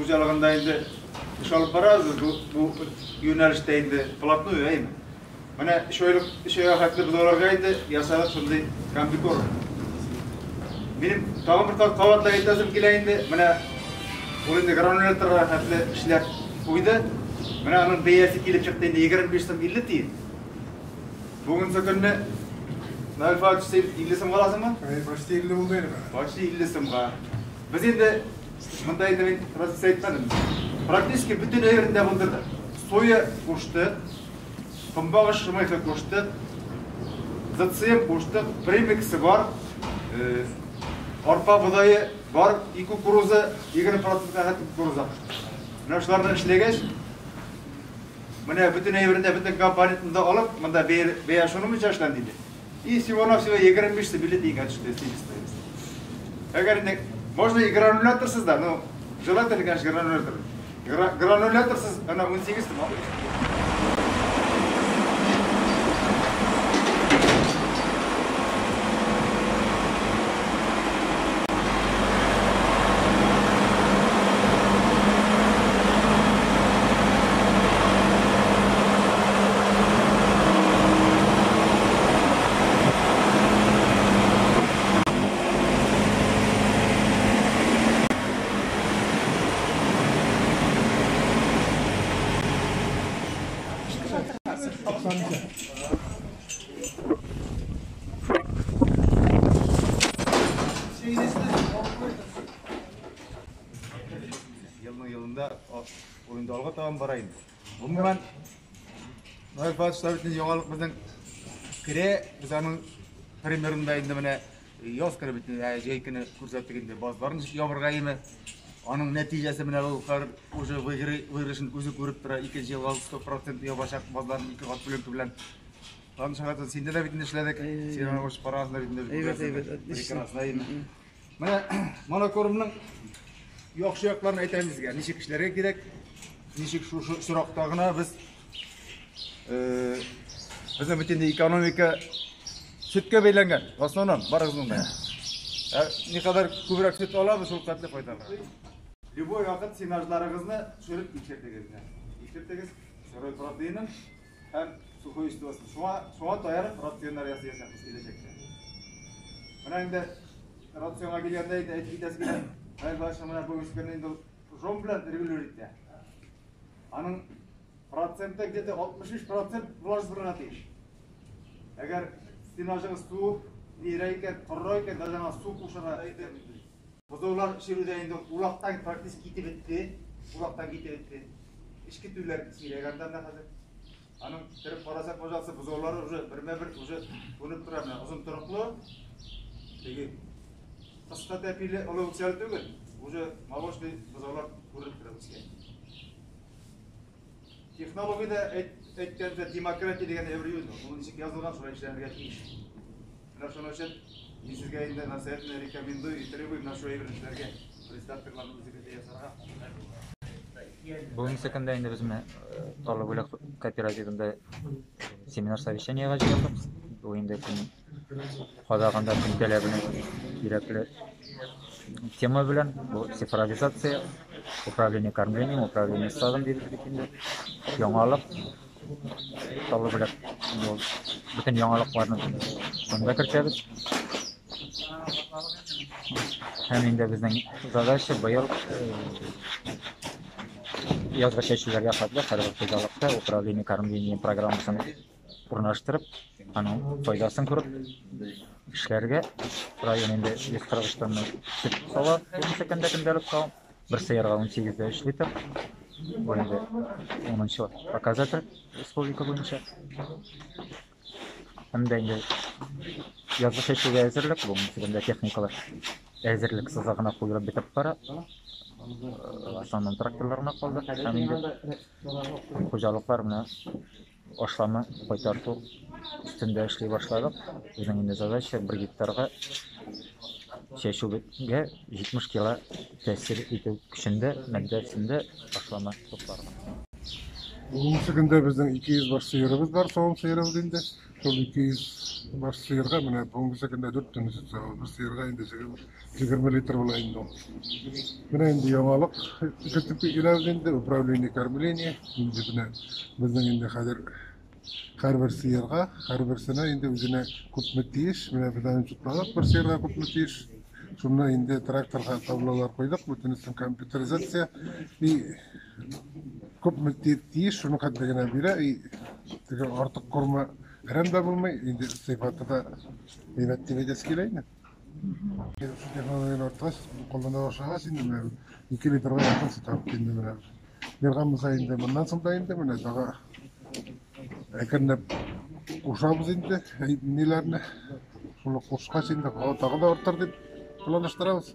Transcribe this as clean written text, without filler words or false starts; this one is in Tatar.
Хуҗалыгында инде эш алып барабыз бу юнәлештә инде вплотную, әйме. Менә 3 айлык, 3 айга хәтле без аларга инде ясадык шундый комбикорм. Минем тагын бер тапкыр кабатлап әйтәсем килә инде, менә ул инде грануляторга хәтле эшләп куйды. Менә аның бәясе килеп чыкты инде 25 сум 50 тиен. Бүгенге көнне Наил Фатич, син 50 сумга аласыңмы? Әй, почти 50 булды инде. Почти 50 сумга. Без инде монда инде мин процесс әйтмәдем. Практически бөтен әйберне дә булдырдык. Соя куштык, көнбагыш шымайхы куштык, ЗЦМ куштык, премиксы бар, арпа бодае бар, и кукуруза, 20%-ка хәтле кукуруза куштык. Менә шуларны эшләгәч, менә бөтен әйберне дә, бөтен компонентны да алып, монда бәя шуның буенча эшләнде инде. И всего-навсего 25 сум 50 тиенгә төште себестоимость. Әгәр инде можно и грануляторсыз да, но желательно, конечно, гранулятор. Грануляторсыз ана 18 сум. Елның елында ул инде алга табан бара инде. Гомумән, Наил Фатич бит яңалык безнең керә, без аның примерында инде менә яз көне бит җәй көне күрсәттек инде базларын ничек ябырга име. Аның нәтиҗәсе менә ул хәзер уже выигрышын үзе күреп тора, икенче елга 100% ябачак базларын ике кат пленка белән. Таныш синдә дә бит инде эшләдек. Син аны ошып карагансың да бит инде. Әйбәт, әйбәт, отлично. Прекрасно. Менә монокормның яхшы якларын әйтәм сезгә. Ничек эшләргә кирәк, ничек шушы очракта гына без безнең бит инде экономика сөткә бәйләнгән, в основном барыгызның да. Никадәр күбрәк сөт алабыз, шул хәтле файдалы. Любой вакыт сенажларыгызны төшереп тикшертегез. Тикшертегез сырой протеинын һәм сухой веществосын. Шуңа таянып рационнар ясаячакбыз киләчәктә. Менә инде рационга килгәндә инде әйтеп китәсе килә. Наил Фатич менә бүгенге көнне инде жом белән регулировать итә. Аның проценты где-то 63% влажность булырга тиеш. Әгәр сенажыгыз су нирәк икән, корырак икән, даже аңа су кушарга. Бозаулар чирүдә инде улактан практически китеп бетте. Улактан китеп бетте. Эчке түләр сирәк анда менә хәзер. Аның кереп карасак, пожалуйста, бозаулары уже бермә-бер уже күренеп тора менә озын торыклы. Теге кыска тәпиле олы үксәле түгел, уже молочный бозаулар күренеп тора үскән. Технологиядә әйткәнчә демократия дигән әйбер юк. Ул ничек язылган, шулай эшләнергә тиеш. Менә шуның өчен мин сезгә инде настоятельно рекомендую и требую менә шул әйберне эшләргә, приставкаларны үзегездә ясарга. Бүгенге көндә инде без менә Тарлы Бүләк кооперативында семинар совещаниега җыелдык. Бу инде көн кадагында көн таләбенә кирәкле тема белән бу цифровизация, управление кормлением, управление стадом дибез бит инде. Яңалык Тарлы Бүләк бөтен яңалыкларны шунда кертәбез. Һәм инде безнең задача быел язгы чәчүләргә хәтле һәрбер хуҗалыкта управление кормлением программасын урнаштырып, аның файдасын күреп эшләргә. Район инде 143 тонна сөт сава бүгенге көндә көндәлек савым. Бер сыерга 18,3 литр. Бу инде 10 показатель республика буенча. Һәм дә инде язгы чәчүгә әзерлек, бүгенге көндә техникалар әзерлек сызыгына куелып бетеп бара. Основном тракторлар гына калды. Һәм инде хуҗалыклар менә ашлама кайтарту өстендә эшли башладык. Безнең инде задача 1 гектарга чәчүгә 70 кило тәэсир итү көчендә, матдәсендә ашлама тупларга. Бүгенге көндә безнең 200 баш сыерыбыз бар, савым сыерыбыз инде. Шул 200 баш сыерга менә бүгенге көндә 4 тонна сөт савабыз. Бер сыерга инде 20 литр була инде ул. Менә инде яңалык кертеп киләбез инде, управление кормление. Инде менә безнең инде хәзер һәрбер сыерга, һәрберсенә инде үзенә күпме тиеш, менә без аны чутладык, бер сыерга күпме тиеш. Шунда инде тракторга таблолар куйдык, бөтенесен компьютеризация. И күпме тиеш, шуның хәтле генә бирә. И теге артык корма әрәм дә булмый, инде сыйфаты да әйбәт дип әйтәсе килә инде. Шул технологияне арткач, куллана башлагач инде менә 2 литрга якын сөт артты инде менә. Биргән булса инде моннан соң да инде менә тагы әкренләп кушабыз инде ниләрне. Шуны кушкач инде тагы да артыр дип планлаштырабыз.